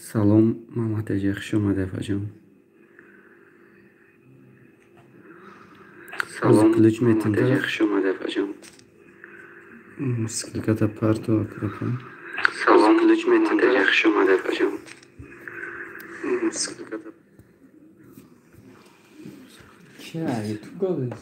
Салом, Маматаҷи, хуш омадед, апаҷон. Салом, ключ метем. Маматаҷи, хуш омадед, апаҷон. Ссылката парто, апа. Салом, ключ метем. Маматаҷи, хуш омадед, апаҷон. Ссылката Кия ютуб годес?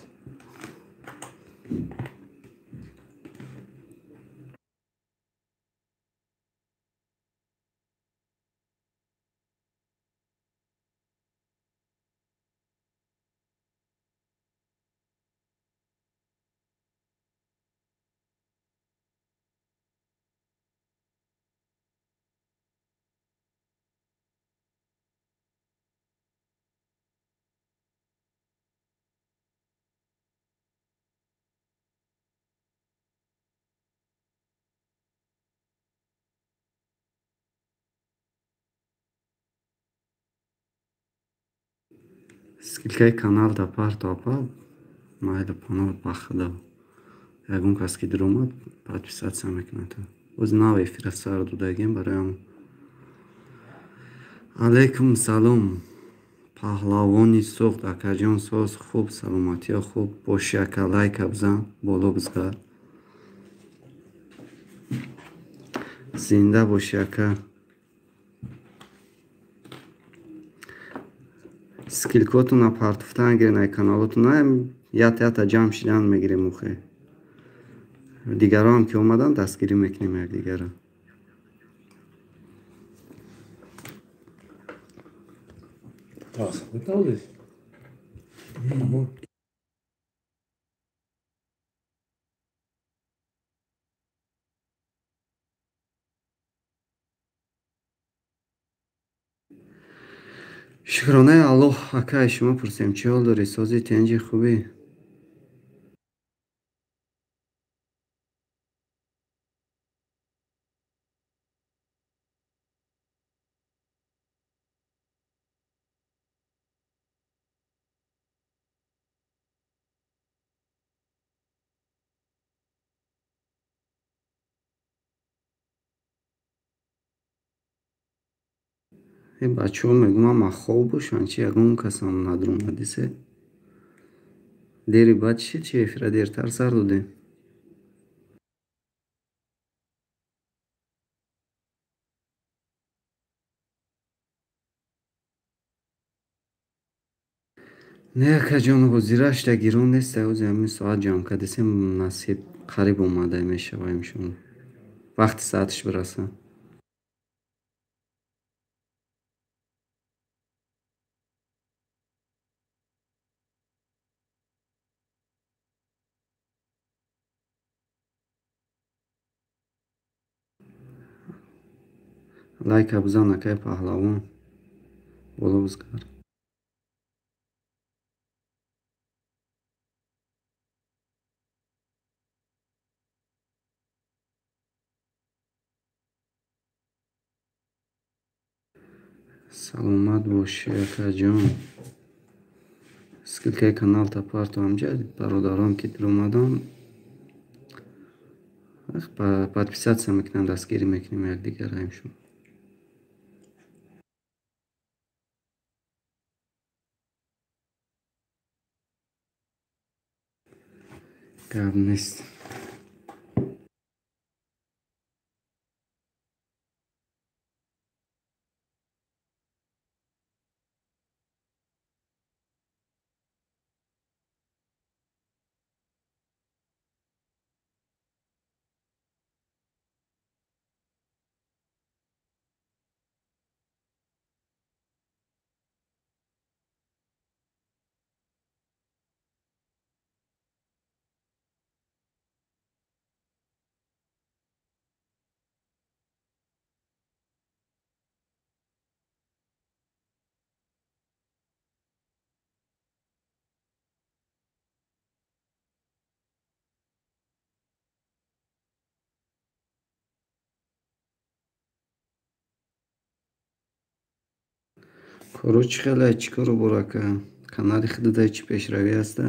Ссылкаи каналда парто, апа. Майли, паноҳ ба худо. Ягон кас ки диромад, подписаться мекунад. Боз нав эфира сар додагем барои ҳамон. Алайкум салом. Паҳлавони Суғд, акаҷон, соз хуб, саломатиё хуб. Боши, ака, лайка бизан, боло бизгар. Зинда боши, ака. Ссылкотона партуфтан гирен ай каналотона, ята ята ҷамъ шидан мегирем охе. Дигароам ки омадан, дастгирӣ мекунем якдигарро. Метавонед? Шукронаи Аллоҳ, акай, шумо пурсем, чӣ ҳол дорӣ? Сози, тинҷи, хубӣ? Э, бачаҳо, мегӯм, ама хоб бошанд, чи ягон касам надромадисе? Дери баъд чӣ чи эфира дертар сар додем? Не, акаҷон, ҳозираш да гирон нест, ҳози ҳамин соат ҷамъ кардесем, насиб қариб омада мешава иншоалло. Вақти сааташ бираса. Лайка бизан, акай паҳлавон. Боло бизгар. Саломат бошӣ, акаҷон. Ссылкаи каналта парто, ҳамҷа бародарон ки диромадан, подписаться мекунанд, дастгирӣ мекунем якдигарро имшо. Гап нест. Коро чӣ хеле, чӣ кору бор, ака? Канали худада чӣ пешравӣ ҳаста?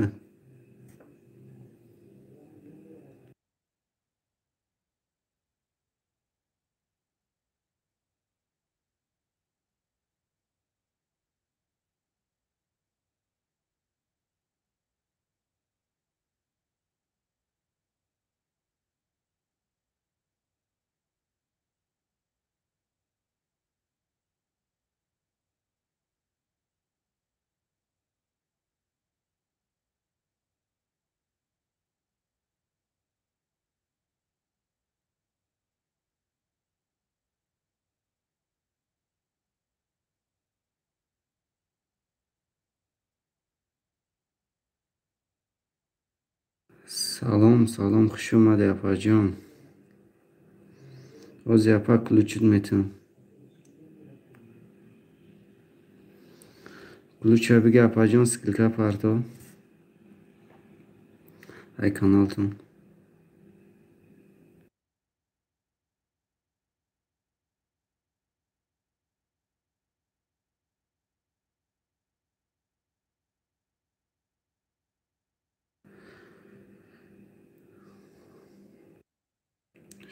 Салом, салом, хуш омадӣ, апаҷон. Ози апа ключит метавон. Ключа бига, апаҷон, ссылка парто. Ай каналтон.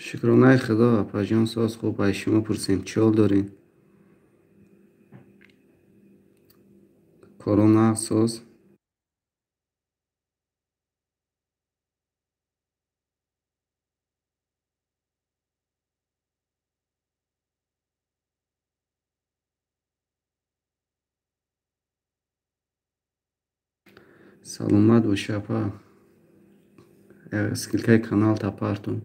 Шукронаи Худо, апаҷон, соз хуб. Ай шумо пурсем, чӣ ҳол дорем? Корона соз? Саломат боши, апа. Ссылкаи канал тапартон.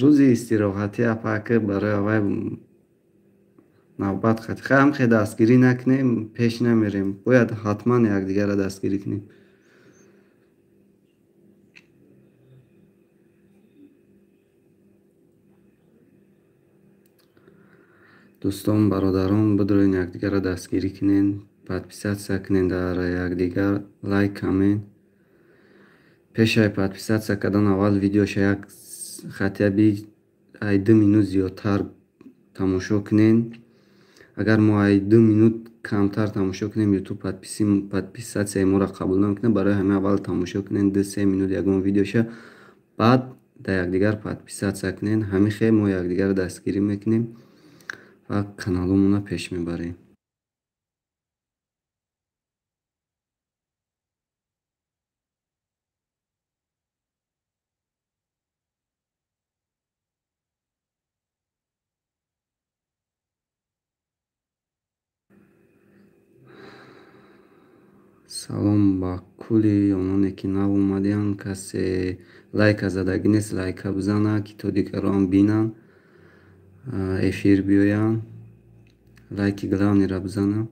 Рӯзи истироҳатӣ, апа, ки барои аввай навбат хат. Хай, ҳам хе дастгирӣ накунем, пеш намерем. Бояд ҳатман якдигарро дастгирӣ кунем. Дӯстон, бародарон, бидурен якдигарро дастгирӣ кунен, подписаться кунен дар якдигар, лайк, коммент. Пешаи подписаться кардан аввал видеоша як хотя бы ай 2 минут зиёдтар тамошо кунен. Агар мо ай 2 минут камтар тамошо кунем, YouTube подписатсияи моро қабул намекунад. Барои ҳамин аввал тамошо кунен 2-3 минут ягон видеоша, баъд дар якдигар подписаться кунен. Ҳамин хел мо якдигарро дастгирӣ мекунем ва каналҳомонро пеш мебарем. Салом ба кулли ононе ки нав омадианд. Касе лайка задагӣ нест, лайка бизана, ки то дигарон бинанд, эфир биёянд. Лайки главныйро бизана.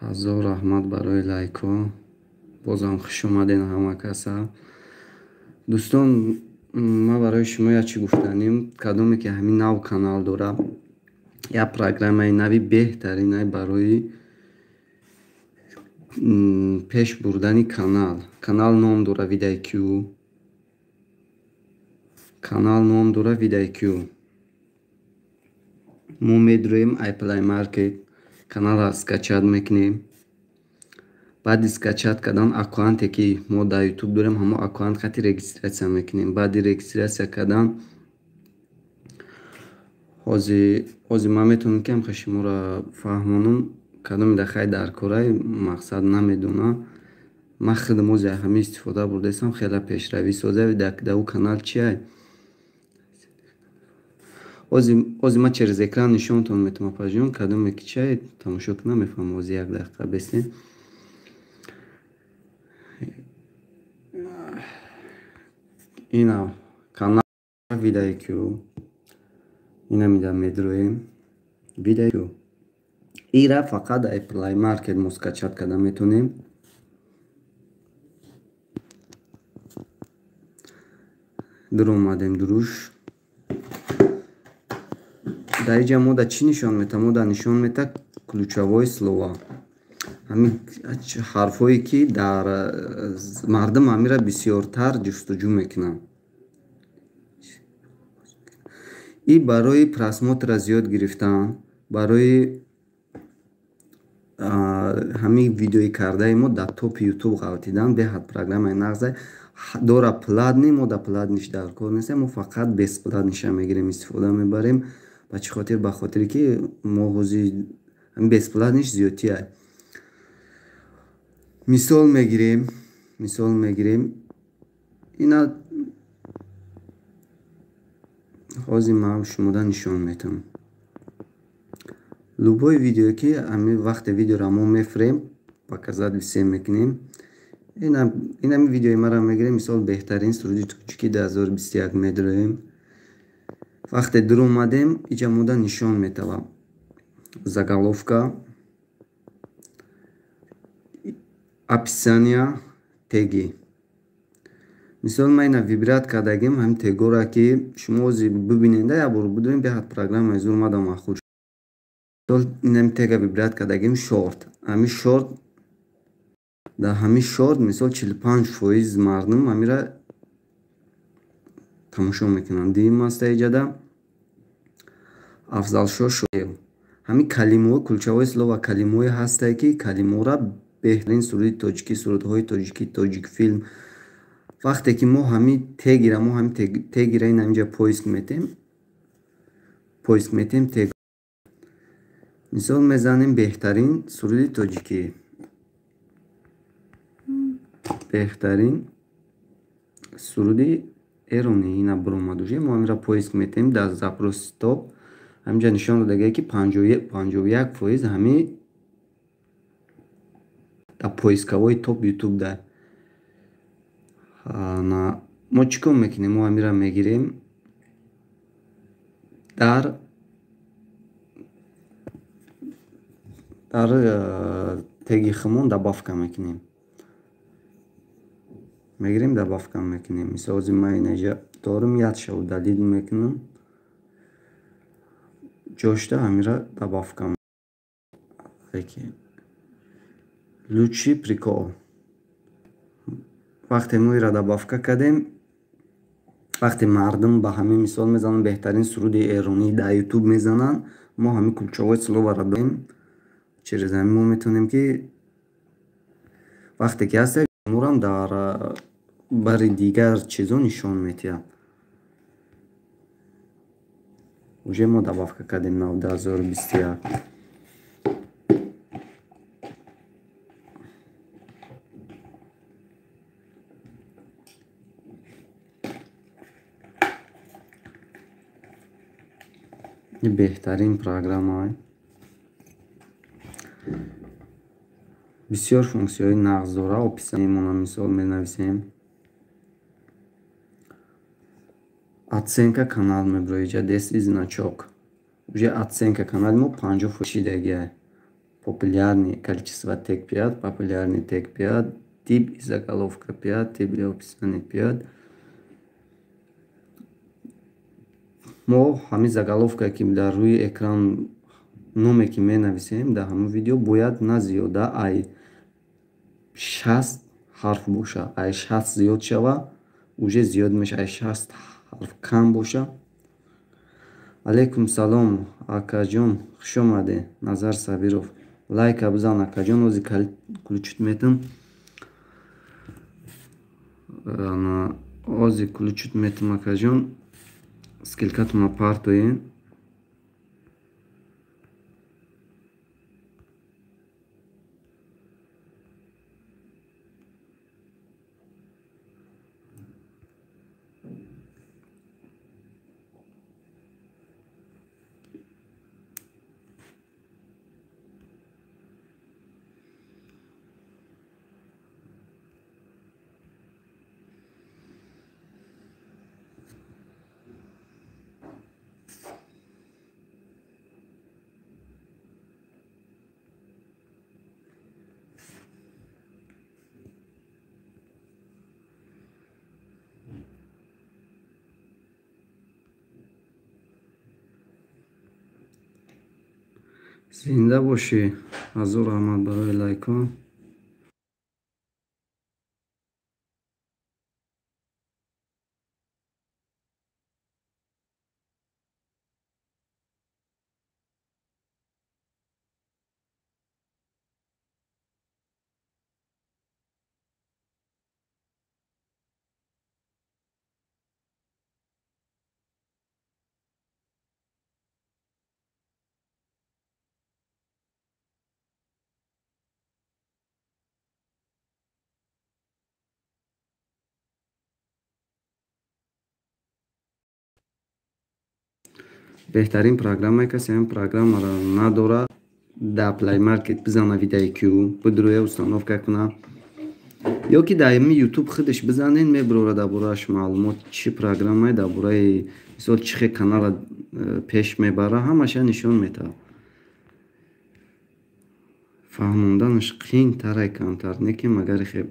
Ҳазор раҳмат барои лайкҳо. Бозам хуш омаден ҳама каса. Дӯстон, ман барои шумо як чӣ гуфтанем. Кадоме ки ҳамин нав канал дора, як программаи нави беҳтаринай барои пеш бурдани канал. Канал ном дора VidIQ. Канал ном дора VidIQ. Мо медроем iPlay Market, каналро скачать мекунем. Баъди скачать кардан аккаунте ки мо дар YouTube дорем, ҳамон аккаунт хати регистрация мекунем. Баъди регистрация кардан ҳозир ман метавонам ки ҳамха шуморо фаҳмонам, кадоме дар хай дар корай мақсад намедонам. Ман худам ҳозир ҳамин истифода бурдаистам, хеле пешравӣ соза. Дар ӯ канал чиай? Ҳозир ман через экран нишонтон метавонам, апаҷон, кадоме ки чиай тамошо кунам мефаҳмам. Ҳозир як дақиқа бестем. Ина канал VidIQ. Ина мида медроем. VidIQ. Ира фақат дар Play Market мо скачать карда метавонем. Дуромадем дуруш. Дар инҷа мо да чӣ нишон метавад? Мо да нишон метавад ключевое слово. Ҳамин ҳарфҳое ки дар мардум ҳамира бисёртар ҷустуҷӯ мекунанд. И барои просмотрро зиёд гирифтан, барои ҳамин видеои кардаи мо дар топи YouTube ғалтидан, беҳад программаи нағзай дора. Платный, мо дар платныйш дар кор нестем, мо фақат бесплатныйша мегирем, истифода мебарем. Ба чӣ хотир? Ба хотире ки мо ҳозир ҳамин бесплатныйш зиёдтиай. Мисол мегирем, мисол мегирем. Ина Ҳозир ман шумода нишон метам. Любой видео ки ами вақте видеоро мо мефирем, показать всем мекунем. Инами видеои маро мегирем, мисол беҳтарин суруди тоҷикӣ 2021 медроем. Вақте дуромадем, иҷа мода нишон метавам. Заголовка, описания, теги. Мисол ман ина вибрат кардагим ҳамин тегора ки шумо ҳозир бибинед, як бор бидурем, беҳад программаи зур мада махур. Мисол инами тега вибрат кардагим шорт. Ҳамин шорт дар ҳамин шорт мисол 45% мардум ҳамира тамошо мекунанд. Дуюм аста иҷада Афзалшо Шоев. Ҳамин калимаҳо, ключевое слово калимаҳое ҳастае ки калимаҳоро беҳтарин суруди тоҷикӣ, сурудҳои тоҷикӣ, тоҷикфилм. Вақте ки мо ҳамин тегира, мо ҳамин тегира ин ҳаминҷа поиск метем, поиск метем тег. Мисол мезанем беҳтарин суруди тоҷикӣ. Беҳтарин суруди эронӣ ина буромад уже мо ҳаминро поиск метем дар запрос топ. Ҳаминҷа нишон додагие ки 51% ҳамин дар поисковои топ ютуб да. Мо чӣ кор мекунем? Мо ҳаминро мегирем дар теги хумон добавка мекунем. Мегирем добавка мекунем. Мисол ҳозир ман инаҷа дорум, ядша удалить мекунам. Ҷошта ҳаминро добавка мекунем. Лучший прикол. Вақте мо инро добавка кардем, вақте мардум ба ҳамин мисол мезананд беҳтарин суруди эронӣ дар ютуб мезананд, мо ҳамин ключевое слово-ро дорем. Через ҳамин мо метавонем ки вақте ки ҳаст морам дар бари дигар чизо нишон медиҳад. Уже мо добавка кардем нав 2021. Беҳтарин программа. Бисёр функсияҳои нағз дора. Описание-мона мисол менависем. Оценка канал меброиҷа, дести значок. Уже оценка канали мо 50% шидагия. Популярный количество тег 5, популярный тег 5, тип и заголовка 5, тип и описание 5. Мо ҳамин заголовка ки дар рӯи экран номе ки менависем дар ҳамон видео бояд на зиёда ай 60 ҳарф боша. Ай 60 зиёд шава, уже зиёд меша. Ай 60 ҳарф кам боша. Алейкум салом, акаҷон, хуш омадед. Назар Сабиров. Лайка бизан, акаҷон, ҳозир ключит метам. Ҳозир ключит метам, акаҷон. Скилкатона партоем. Зинда бошӣ. Ҳазор раҳмат барои лайкҳо. Беҳтарин программае, касе ҳамин программаро надора, дар Play Market бизана VidIQ, бидроя, установка куна. Ё ки дар ҳамин YouTube худаш бизанен, мебарора дар борааш маълумот, чӣ программае, дар бораи мисол чӣ хел канала пеш мебара, ҳамаша нишон метавад. Фаҳмонданаш қиинтарай камтар, не ки магари хеб.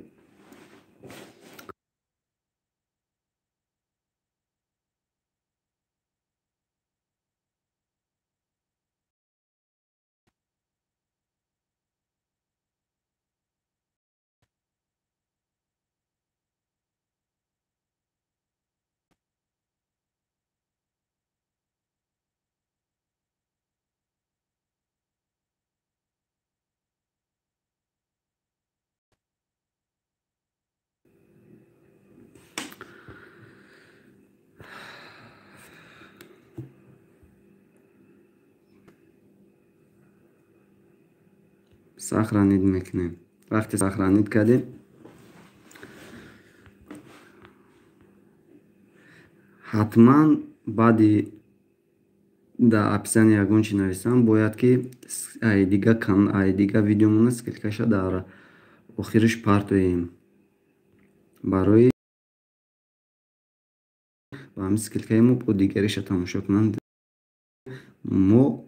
Сохранить мекунем. Вақте сохранить кардем, ҳатман баъди дар описание ягон чи нависам, бояд ки ай дига видеомона ссылкаша дар охириш партоем. Барои ба ҳамин ссылкаи мо бо дигариша тамошо кунанд. Мо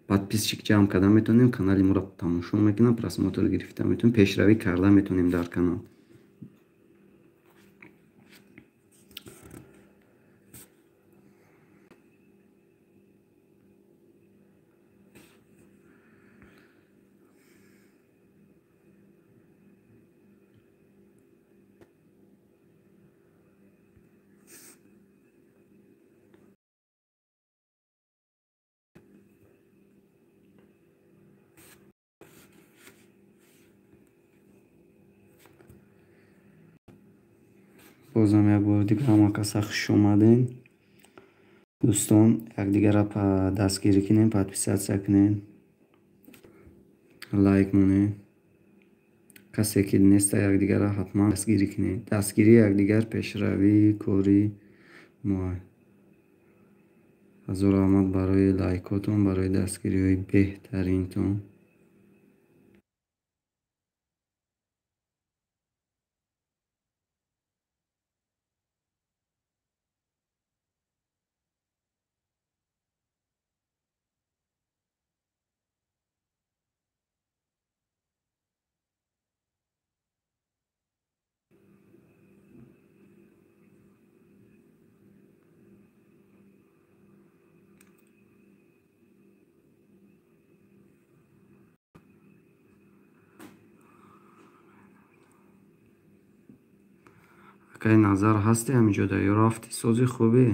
подписчик ҷамъ карда метавонем, канали моро тамошо мекунанд, просмотр гирифта метавонем, пешравӣ карда метавонем дар канал. Бозам як бори дигар ҳама каса хуш омадем. Дӯстон, якдигарро дастгирӣ кунем, подписаться кунем, лайк монем. Касе ки неста, якдигарро ҳатман дастгирӣ кунем. Дастгирии якдигар пешравии кори мо. Ҳазор раҳмат барои лайкотон, барои дастгириҳои беҳтаринтон. Акай Назар, ҳасти ҳаминҷода ё рафти? Сози хубе?